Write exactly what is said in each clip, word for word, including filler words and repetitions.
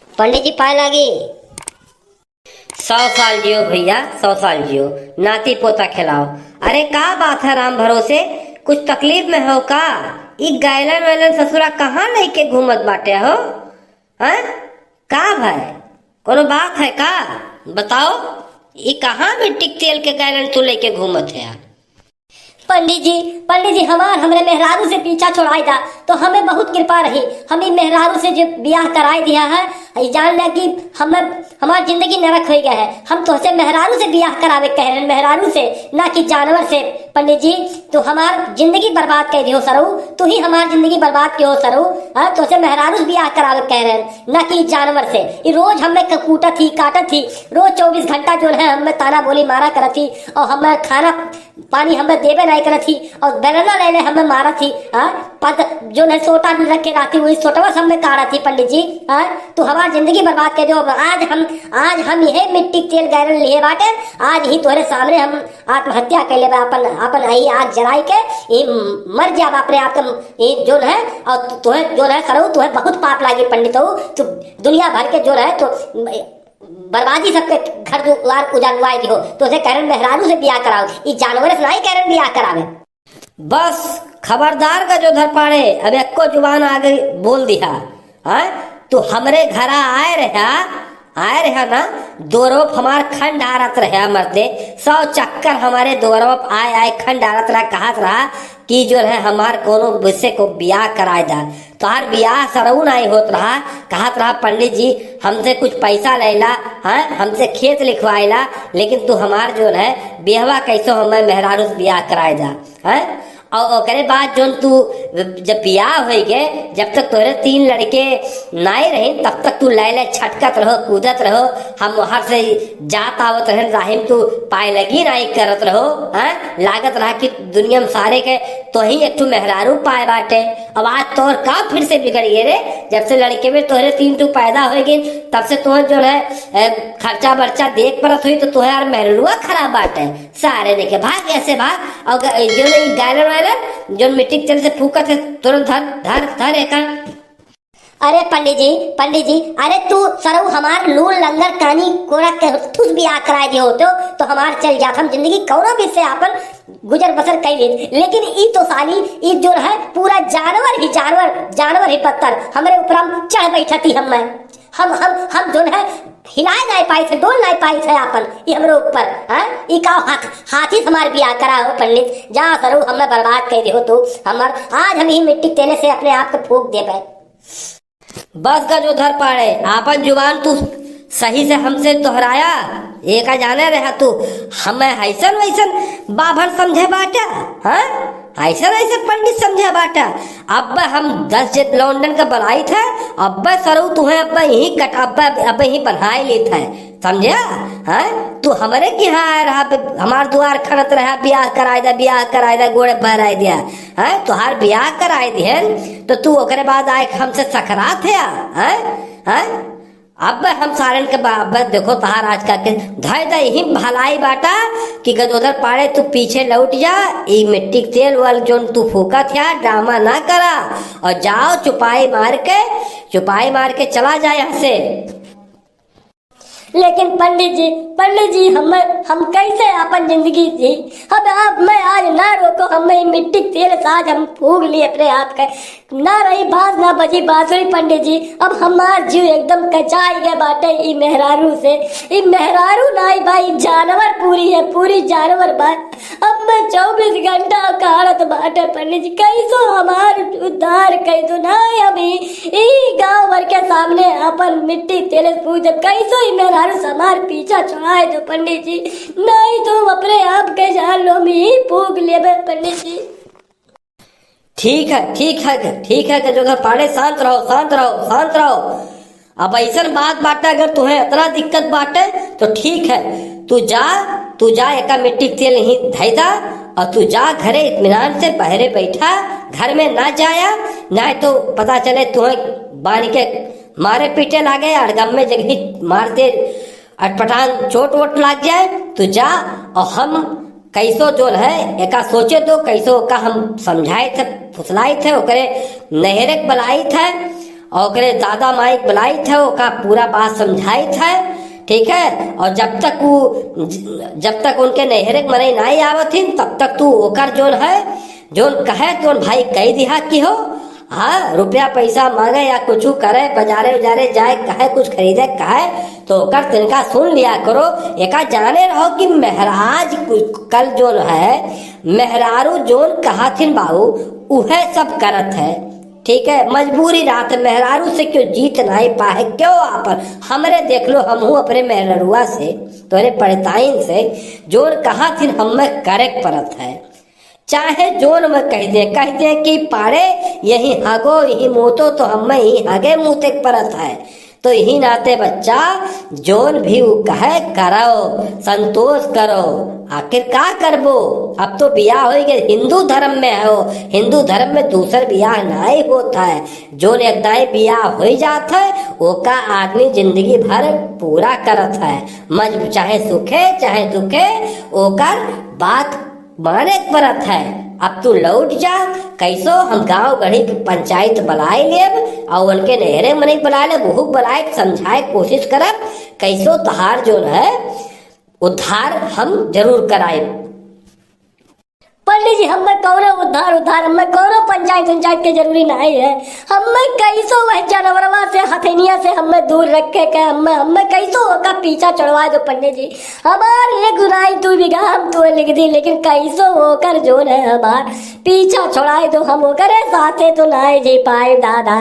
पंडित जी, पाए लागी। सौ साल जियो भैया, सौ साल जियो, नाती पोता खेलाओ। अरे का बात है राम भरोसे, कुछ तकलीफ में हो का? ई गैलन वैलन ससुरा कहाँ लेके घूमत बाटे हो? हैं? का भाई, कोनो बात है का? बताओ, ई कहाँ मिट्टी के तेल के गैलन तू लेके घूमत है यार? पंडित जी, पंडित जी, हमार हमरे मेहरारू से पीछा छोड़ाई दा, तो हमें बहुत कृपा रही। हम ई मेहरारू से जो बियाह कराई दिया है, ई जान ले कि हमें, हमार जिंदगी नरक होइ गया है। हम तोहसे मेहरारू से बियाह करावे कह रहे हैं, मेहरारू से, ना कि जानवर से। पंडित जी, तू हमार जिंदगी बर्बाद कर दियो सरऊ, तू ही हमार जिंदगी बर्बाद कियो सरऊ। हाँ, तोहसे मेहरारू से बियाह करावे कह रहे हैं, ना कि जानवर से। ई रोज हमें क-, कूटत ही, काटत ही, रोज चउबीस घंटा जो है हमें ताना बोली मारा करत ही, और हमें खाना पानी हमें देबे नाहीं करत ही, और बेलना लेले हमें मारत ही, हाँ? पत-, जो है सोटा रख के राती, वही सोटवा से हमें काढ़त ही, पंडित जी, हाँ? तू हमार जिंदगी बर्बाद कर दो। अब आज हम, आज हम यह मिट्टी के तेल गैलन लिए बाटे, आज ही तोहरे सामने हम आत्महत्या कर लेबे, अपन, अपन यही आग जराई के, ये मर जाब अपने आप के, ये जो है, और तोहे जो है सरऊ, तोहे बहुत पाप लागी पंडित हो, तू दुनिया भर के जो है तो बर्बादी सबके घर दुआर उजाड़वाए दिहो, तो उसे कह रहे मेहरारू से बियाह कराओ, ई जानवर से नाहीं कह रहे बियाह करावे। बस खबरदार गजोधर पाड़े, अब एको जुबान आगे बोल दिहा, हाँ? तू हमरे घरा आए रहा, आए रहा ना, दोरवप हमार खंडारत रहा मर्दे, सौ चक्कर हमारे दोरवप आए आए खंडारत रहा, कहत रहा कि जो है हमार कोनो से को बियाह कराए दा। तोहार बियाह सरऊ नाहीं होत रहा, कहत रहा, "पंडित जी, हमसे कुछ पैसा लैला, हाँ, हमसे खेत लिखवाइला, लेकिन तू हमार जो है बियहवा कैसो हमें मेहरारू से बियाह कराए दा, हाँ?" और ओकरे बाद जोन तू जब बियाह होई गए, जब तक तोहरे तीन लड़के नाहीं रहिन, तब तक तू लैले छटकत रहो, कूदत रहो, हम वहाँ से जात आवत रहन, राही में तू पाए लगी नाहीं करत रहो, हाँ? लागत रहा कि दुनिया में सारे के तोही एक ठो मेहरारू पाए बाटे। अब आज तोर का फिर से बिगड़ गए रे? जब से लड़के में तोहरे तीन ठो पैदा हो गए, तब से तोहर जो है, ए, खर्चा बर्चा देख परत हुई तो तोहर यार मेहरुआ खराब बाटे। सारे देखे भाग, ऐसे भाग। और ग-, जो नहीं गैलन वैलन, जो मिट्टी के तेल से फूकत है, तुरंत धर, धर, धर एका। अरे पंडित जी, पंडित जी, अरे तू सरऊ हमार लूल लंगर कानी कोरा के ठुस बियाह कराए दियो होतो, तो हमार चल जात, हम जिंदगी कौनो भी से आपन गुजर बसर कर लेत। लेकिन ई तो साली, ई जो है पूरा जानवर ही जानवर, जानवर ही पत्थर हमरे ऊपर हम चढ़ बैठती हम मैं। हम, हम, हम जो है हिलाए नाहीं पाई थे, डोल नाहीं पाई थे आपन, ई हमरे ऊपर, हाँ? ई का हाथ, हाथी से हमार बियाह करा हो पंडित, जा सरऊ हमें बर्बाद कर दियो तू, हमार आज हम ही मिट्टी के तेले से अपने आप को फूक देबे। बस गजोधर पाड़े, आपन जुबान तू सही से हमसे दोहराया, ये का जाने रहा तू, हमें हैसन वैसन बाभन समझे बाटा, हाँ? हैसन ऐसे पंडित समझे बाटा। अब हम दस जे लौंडन का बनाई थे, अब सरऊ तुहे अब यही कट, अब, अब यही बनाए ली थे, समझे? हाँ? तू हमरे के यहाँ आए रहा, हमार दुआर खड़त रहा, बियाह कराए दे, बियाह कराए दे, गोड़े बहराए दिया। हैं, तोहार बियाह कराए दिहन, तो तू ओकरे बाद आए हमसे सकरात है, हैं? हैं? अब हम सारन के बा-, अब देखो तोहार आज का के धय दे ही भलाई बाटा कि गजोधर पाड़े तू पीछे लौट जा, ई मिट्टी के तेल वाल जोन तू फूकत है, ड्रामा ना करा और जाओ चुपाई मार के, चुपाई मार के चला जा यहाँ से। लेकिन पंडित जी, पंडित जी, हम, हम कैसे आपन जिंदगी जी? अब आप मैं आज ना रोको, हम ई मिट्टी के तेल से आज हम फूक ली अपने आप के। ना रही बांस, ना बजी बांसुरी पंडित जी। अब हमार जीव एकदम कचाई गए बाटे ई मेहरारू से। ई मेहरारू नाई बा, ई जानवर पूरी है, पूरी जानवर बा। अब मैं चउबीस घंटा काढ़त बाटे पंडित जी, कैसो हमार उद्धार कर दो। नाई हम ई, ई गांव भर के सामने अपन मिट्टी तेल पूजब, कैसो ई मेहरारू से हमार पीछा छुड़ाए दो पंडित जी, नाई तो हम अपने आप के जान लो मी फूक लेबे पंडित जी। ठीक है, ठीक है, ठीक है, गजोधर पाड़े, शांत रहो, शांत रहो, शांत रहो। अब ऐसन बात बाटे, अगर तुहे इतना दिक्कत बाटे, तो ठीक है, तू जा, तू जा, एका मिट्टी के तेल यहीं धई दा, और तू जा घरे इत्मीनान से बहरे बैठा, घर में ना जाया, नाहीं तो पता चले तुहे बांध के मारे पीटे लागे, अड़गम में जगह मार दे, अटपटांग चोट वोट लाग जाए, तू जा, और हम कैसो जोन है, एका सोचे दो, कैसो का हम समझाए थे, फुसलाए थे, ओकरे नहरे के बलाई थे, और ओकरे दादा माई के बुलाइत है, ओका पूरा बात समझाइत है, ठीक है। और जब तक वो, जब तक उनके नैहरे के मनई नाई आवत हिन, तब तक तू ओकर जोन है, जोन कहे, जोन भाई कह दिहा कि हो, हाँ, रुपया पैसा मांगे या कुछ करे, बाजारे उजारे जाए, कहे कुछ खरीदे, कहे, तो ओकर तिनका सुन लिया करो। एका जाने रहो कि मेहराज कु-, कल जोन है, मेहरारू जोन कहथिन बाबू, उहे सब करत है। ठीक है, मजबूरी रहत है, मेहरारू से क्यों जीत नाई पाए, क्यों आपन, हमरे देख लो, हमहू अपने मेहररुआ से, तोरे पड़ताइन से, जोन कहथिन हमें करे के पड़त है। चाहे जोन में कह दे, कह दे कि पाड़े यही हगो, यही मूतो, तो हमें ही हगे मूते के पड़त है। तो यही नाते बच्चा, जोन भी उ कहे करो, संतोष करो, आखिर का करबो? अब तो बियाह होई गए, हिंदू धर्म में हो, हिंदू धर्म में दूसर बियाह नाई होत है। जोन एक दाई बियाह होई जात है, ओका आदमी जिंदगी भर पूरा करत है, मज-, चाहे सुखे चाहे दुखे, ओकर बात माने के पड़त है। अब तू लौट जा, कैसो हम गांव गढ़ी के पंचायत बुलाए लेब और उनके नहरे मने बुलाए लेब, उहू बुलाए के समझाए के कोशिश करब, कैसो तहार जोन है उद्धार हम जरूर कराएब। पंडित जी, हमें कौनो उद्धार, उद्धार, हमें कौनो पंचायत, पंचायत के जरूरी नहीं है। हमें कैसो वह जानवरवा से, हथेनिया से हमें दूर रखे के, हमें, हमें कैसो ओका पीछा छुड़वा दो पंडित जी। हमार एक गुनाही दू बीघा हम तो लिख दी, लेकिन कैसो ओकर जोन है हमार पीछा छुड़ाए दो, हम ओकरे साथे तो नाई जी पाए दादा,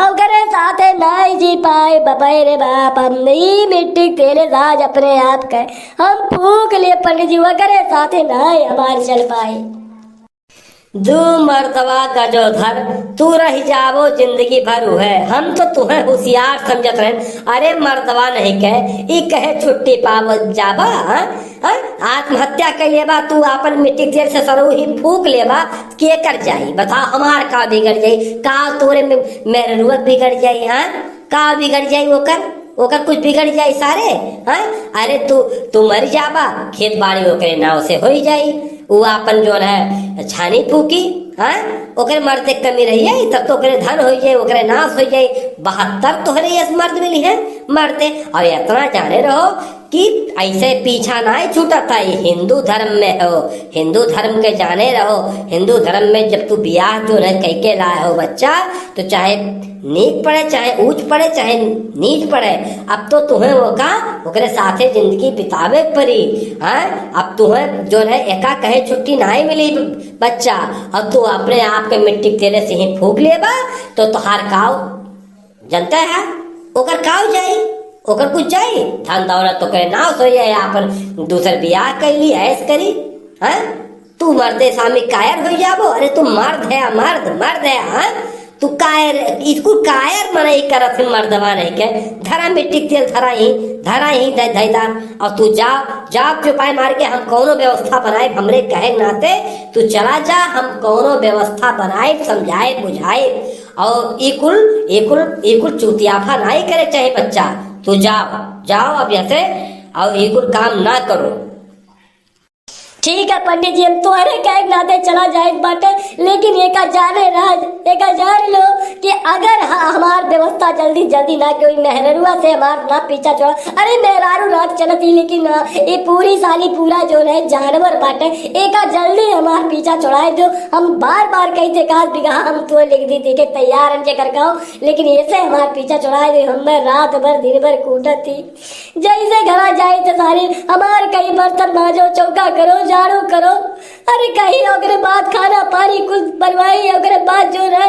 ओकरे साथे नाई जी पाए बपे रे बाप, हम ई मिट्टी तेरे राज अपने आप के हम फूक लिए पंडित जी, ओकरे साथे नाई हमार चल पाए। दू मर्दवा गजोधर, तू रह जावो जिंदगी भर उहे। हम तो तुहे होशियार समझत रहे। अरे मर्दवा नहीं के, ई कहे छुट्टी पावो जाबा, हाँ? हाँ? आत्महत्या कर लेबा तू, आपन मिट्टी के तेल से सरऊ ही फूक लेबा, के कर जाई? बताओ, हमार का बिगड़ जाई? का तोरे में, मेहररुआ बिगड़ जाई, हाँ? का बिगड़ जाई ओकर? ओकर कुछ बिगड़ जाई सारे, हाँ? अरे तू, तू मर जाबा, खेत बाड़ी ओकरे नाव से होई जाई, उ आपन जोन है छानी फूकी, हाँ? ओकरे मरते कमी रही है, तब तो ओकरे धन होई जाई, ओकरे नाश होई जाई। बहत्तर तोहरे यस मर्द मिली है मरते। और इतना जाने रहो कि ऐसे पीछा नाई छूटत है, हिंदू धर्म में हो, हिंदू धर्म के जाने रहो। हिंदू धर्म में जब तू बियाह जो है कह के लाए हो बच्चा, तो चाहे नीक पड़े, चाहे ऊंच पड़े, चाहे नीच पड़े, अब तो तुहे ओका, ओकरे साथे जिंदगी बितावे के पड़ी। हाँ, अब तुहे जो है एका कहे छुट्टी नाई मिली बच्चा। अब तू अपने आप के मिट्टी के तेले से ही फूक लेबा, तो तोहार काव जनता है, ओकर काव जाई, ओकर कुछ जाई? धन दौलत तो करे नाश हो जाए, आपन दूसर बियाह कर ली, ऐश करी, हैं? तू मर्दे सामी कायर हो जाबो? अरे तू मर्द है, मर्द, मर्द है, हाँ? तू कायर, इसको कायर मनई करत है मर्दवा नहीं के, धरा मिट्टी के तेल धरा ही, धरा ही धै-, धैदा, और तू जा, जा चुपाई मार के हम कौनो व्यवस्था बनाए, हमरे कहे नाते तू चला जा, हम कौनो व्यवस्था बनाए, समझाए, बुझाए। और ई कुल, ई कुल, ई कुल चूतियाफा नाई करे चाहे बच्चा। तू जाओ, जाओ अब यहाँ से, और ई कुल काम ना करो। ठीक है पंडित जी, हम तोहरे कहे के नाते चला जाए बाटे, लेकिन एका जाने रह, एका जान लो कि अगर ह-, हमार व्यवस्था जल्दी, जल्दी ना कोई मेहररुआ से हमार ना पीछा छोड़ा। अरे मेहरारू रात चलत ही, लेकिन, अ, ये पूरी साली पूरा जो है जानवर बाटे, एका जल्दी हमार पीछा छोड़ाए दो। हम बार बार कही थे, "काश बिगहा हम तो लिख दी, देखे तैयार हम जेकर गाँव।" लेकिन ऐसे हमार पीछा छोड़ाए दे, हम रात भर दिन भर कूटत थी। जैसे घरा जाए तो सारी हमार कहीं बर्तन मांजो, चौका करो, झाड़ू करो। अरे कहीं ओकरे बाद खाना पानी कुछ बनवाई, ओकरे बाद जो रहे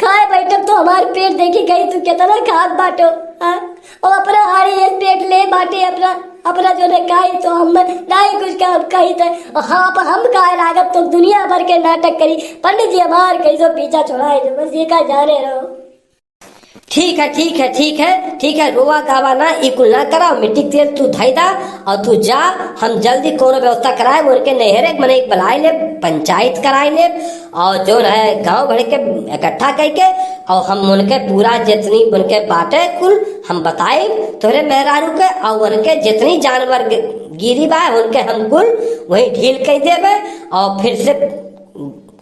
खाए बैठब तो हमार पेट देखी कहीं तू कितना खात बाटो, हाँ? और अपना हारी ये पेट ले बाटे अपना, अपना जो ने काई तो हम नाई कुछ काम कही थे। और हाँ, पर हम काहे लागत तो दुनिया भर के नाटक करी। पंडित जी हमार कैसो पीछा छोड़ाए दो, बस ये का जाने रहो। ठीक है, ठीक है, ठीक है, ठीक है, रोवा गावा ना, ई कुल ना कराओ, मिट्टी के तेल तू धई दा और तू जा, हम जल्दी कोनो व्यवस्था कराए, उनके नहरे के मने एक बुलाए ले, पंचायत कराए ले, और जो है गांव भर के इकट्ठा करके, और हम उनके पूरा जितनी उनके बाटे कुल हम बताए तोरे मेहरारू के, और उनके जितनी जानवर ग-, गिरी बा उनके हम कुल वही ढील कर देबे, और फिर से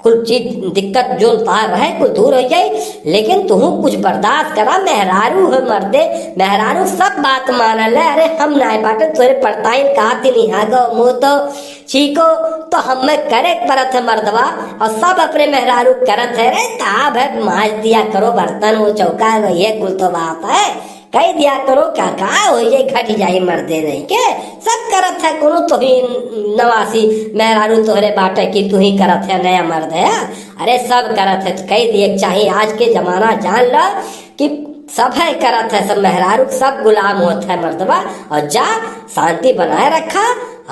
कुल चीज दिक्कत जो तार रहे कुल दूर होइ जाई, लेकिन तुहू कुछ बर्दाश्त करा। मेहरारू है मर्दे, मेहरारू सब बात मानल है। अरे हम नाय बाटे तोरे पड़ताइन कहा दिन यहाँ गो मुँह तो छीको, तो हमें करे के परत है मर्दवा, और सब अपने मेहरारू करत है। रे का भे माज दिया करो बर्तन वो चौका वो ये कुल तो बात है। कह दिया करो का का हो ये घट जाई मर्दे नहीं के, सब करत है। कोनो तो ही नवासी मेहरारू तोहरे बाटे कि तू ही करत है नया मर्द है। अरे सब करत है तो कह दिए के चाही। आज के जमाना जान लो कि सब है करत है, सब मेहरारू सब गुलाम होत है मर्दवा। और जा शांति बनाए रखा,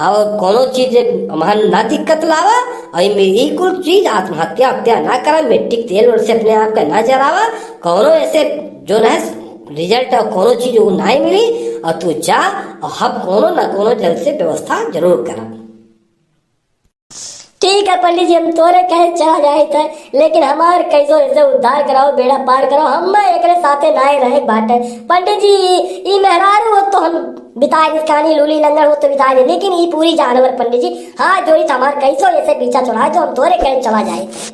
और कोनो चीज मन ना दिक्कत लावा। और ये कुल चीज आत्महत्या हत्या ना करा, मिट्टी के तेल ओल से अपने आप के ना जरावा। कोनो ऐसे जो है रिजल्ट और कोनो चीज वो नाहीं मिली। और तू जा और हम कोनो ना कोनो जल्द से व्यवस्था जरूर करब। ठीक है पंडित जी, हम तोरे कहे चला जाइत है, लेकिन हमार कैसो ऐसे उद्धार कराओ, बेड़ा पार कराओ, हम एकरे साथे नाहीं रहे बाटे। पंडित जी, ई मेहरारू हो तो हम बिताए दे, कानी लूली लंगड़ हो तो बिताए दे, लेकिन ई पूरी जानवर पंडित जी, हाथ जोड़ी तो हमार कैसो ऐसे पीछा छोड़ा, जो हम तोरे कहे चला जाइत है।